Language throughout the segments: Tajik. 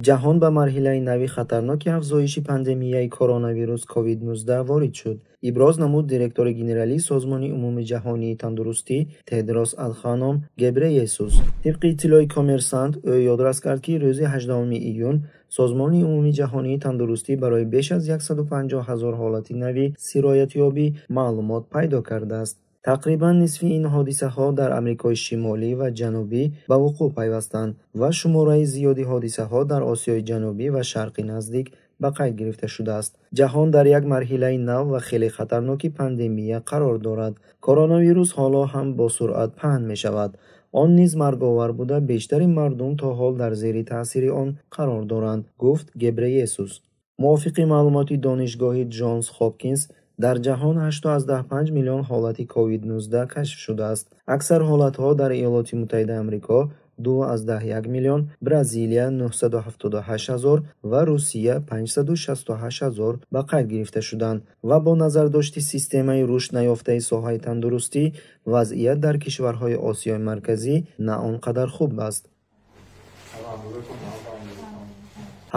Ҷаҳон ба марҳилаи нави хатарноки афзоиши пандемияи коронавирус COVID-19 ворид шуд, иброз намуд директори генералии Созмони умумиҷаҳонии тандурустӣ Тедрос Адханом Гебрейесус. Тибқи иттилои «Коммерсант», ӯ ёдрас кард, ки рӯзи 18 июн Созмони умумиҷаҳонии тандурустӣ барои беш аз 150 ҳазор ҳолати нави сироятёбӣ маълумот пайдо кардааст. Тақрибан нисфи ин ҳодисаҳо дар Амрикои Шимолӣ ва Ҷанубӣ ба вуқӯъ пайвастанд ва шумораи зиёди ҳодисаҳо дар Осиёи Ҷанубӣ ва Шарқи Наздик ба қайд гирифта шудааст. Ҷаҳон дар як марҳилаи нав ва хеле хатарноки пандемия қарор дорад. Коронавирус ҳоло ҳам бо суръат паҳн мешавад. Он низ марговар буда, бештари мардум то ҳол дар зери таъсири он қарор доранд, гуфт Гебрейесус. Мувофиқи маълумоти Донишгоҳи Ҷонс Хопкинс, дар ҷаҳон 8,5 миллион ҳолати COVID-19 кашф шудааст. Аксар ҳолатҳо дар Иёлоти Муттаҳидаи Амрико 2,1 миллион, Бразилия 978 ҳазор ва Русия 568 ҳазор ба қайд гирифта шуданд ва бо назардошти системаи рушд наёфтаи соҳаи тандурустӣ, вазъият дар кишварҳои Осиёи Марказӣ на он қадар хуб аст.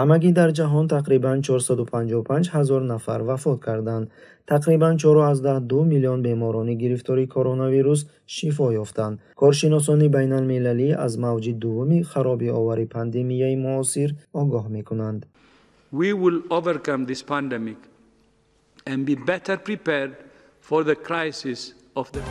Ҳамагӣ дар ҷаҳон тақрибан 455 ҳазор нафар вафот карданд. Тақрибан 4,2 миллион беморони гирифтори коронавирус шифо ёфтанд. Коршиносони байналмилалӣ аз мавҷи дуввуми харобиовари пандемияи муосир огоҳ мекунанд. We will overcome this pandemic and be better prepared for the crisis of the